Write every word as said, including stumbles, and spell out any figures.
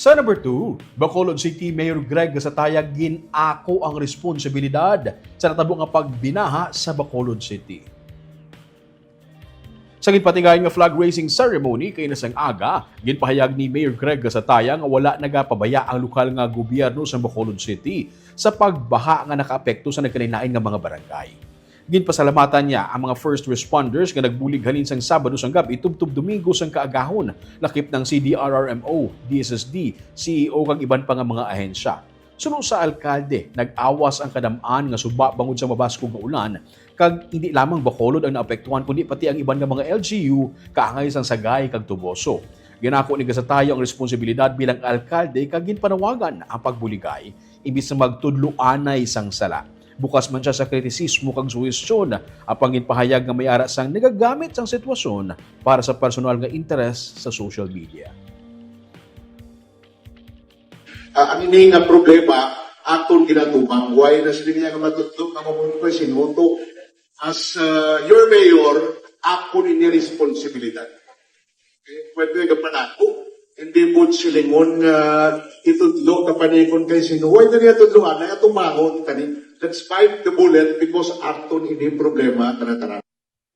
Sa number two, Bacolod City Mayor Greg Gasataya gin-ako ang responsibilidad sa natabo nga pagbinaha sa Bacolod City. Sa ginpatigayon nga flag raising ceremony kay nasang aga, ginpahayag ni Mayor Greg Gasataya nga wala nagapabaya ang lokal nga gobyerno sa Bacolod City sa pagbaha nga nakaapekto sa nagkalain-lain nga mga barangay. Ginpasalamatan niya ang mga first responders nga nagbulig halin sang Sabado sang gab-i tubtob Domingo sang kaagahon, lakip ng C D R R M O, D S S D, C E O kag iban pa nga mga ahensya. Suno sa alkalde, nag-awas ang kadam-an nga suba bangod sa mabaskog nga ulan, kag hindi lamang Bacolod ang naapektuhan kundi pati ang iban nga mga L G U kaangay sang Sagay kag Toboso. Ginako ni Gasataya ang responsibilidad bilang alkalde kag ginpanawagan ang pagbuligay imbis na magtudloanay sang sala. Bukas man siya sa kritisismo kag suhestyon, apang ginpahayag nga may ara sang nagagamit sang sitwasyon para sa personal nga interes sa social media. Ah, ang ini nga problema, aton ginatumang. Why na sila niya nga matudlo nga mamunto kay sinuto? As uh, your mayor, ako ini responsibilidad. Okay? Pwede nga panako. Hindi po silingon nga itudlo ka panikon kay sino. Why na niya tudloan? Ay atumangon kani. Let's bite the bullet because aton ini problema, tanan-tanan.